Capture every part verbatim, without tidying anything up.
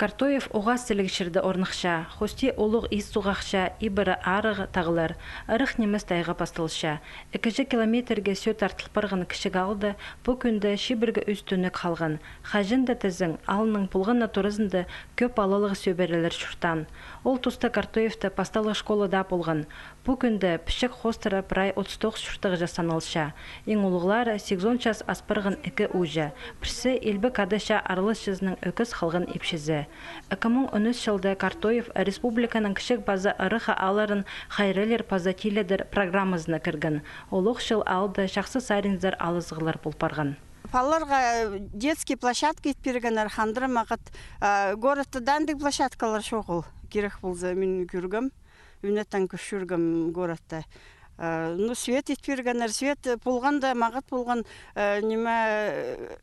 Картоев уғаа сіліг чирде орныхча, хости улуғ ис суғахча, ибіре арығ тағлар, ырах нимес тайға пасталча. Ікіҷе километрге сӧӧ тартыл парған кічіг аалда пу кӱнде чибіргі ӱс тӧнік халған. Хаҷан даа тізең, аалның полған на туразында кӧп палалығ сӧбірелер чуртаан. Ол туста Картоевта пасталығ школа даа полған. Пу кӱнде пічік хоостыра прай отыс тоғыс чуртағҷы саналча. Иң улуғлары сигізон час ас парған ікі ууҷа. Пірсі Илбек Ада чаа араласчызының ӧкіс халған ипчізі. Ікі муң он ӱс чылда Картоев республиканың кічіг паза ырах аалларын хайраллир паза тиледір программазына кірген. Олох чыл аалда чахсы саринзар алызығлар пол парған. Палаларға детский площадка ит пиргеннер, хандыра мағат. А городта даа андағ площадкалар чоғыл, кирек полза, мин кӧргем. Ӱнеттең кӧс чӧргем городта. Э, ну, свет ит пиргеннер, свет полғанда, мағат полған, э, ниме, э,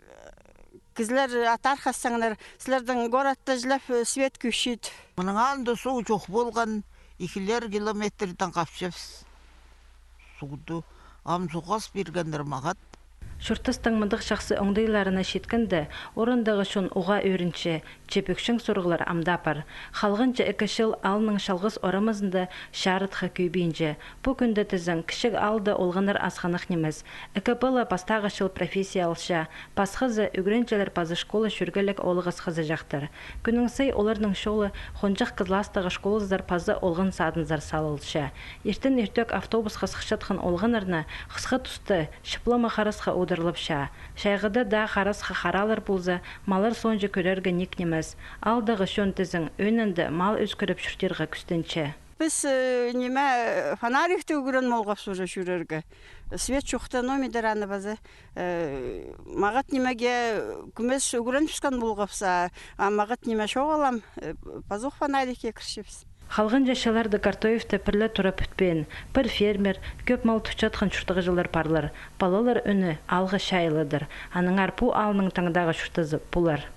кізілер атар хастаңнар, сілернің городта чылап, э, свет кӧсчет. Мының анда суғ чох полған, ікілер километрдең хапчабыс суғды, ам суғ ас пиргеннер мағат. Чуртастың мындағ чахсы оңдайларына читкенде, орындағы чон уғаа ӧрінче, че пӧкчең сурығлар ам даа пар. Халғанҷа ікі чыл аалның чалғыс орамазында чарытхы кӧбінче. Пу кӱнде тізең, кічіг аалда олғаннар азғанах нимес. Ікі пала пастағы чыл профессия алча, пасхазы ӱгренҷілер паза школа чӧргелек олығ асхазаҷахтар. Кӱннің сай оларның чолы хонҷах класстағы школазар паза олған садынзар салылча. Иртен иртӧк автобусха сыхчатхан олғаннарны хысха туста чыплама харасха удурлапча. Чайғыда даа харасха харалар полза, маллар соонҷа кӧрерге ниик нимес. Аалдағы чон тізең, ӧӧнінде мал ӧскіріп чуртирға кӱстенче. Піс, э, ниме, э, фонарикті ӱгрен полғабыс уже чӧрерге. Свет чохта, но мидер аны паза, э, мағат нимеге кӧмес ӱгренібіскен полғабыс, а мағат ниме чоғыл ам, э, пазох фонарикке кірчебіс. Халғанҷа чылларда Картоевта пір ле тура пӱтпеен. Пір фермер, кӧп мал тутчатхан чуртағҷылар парлар. Палалар ӱні аалға чайаалладыр. Аннаңар пу аалның таңдағы чуртазы пулар.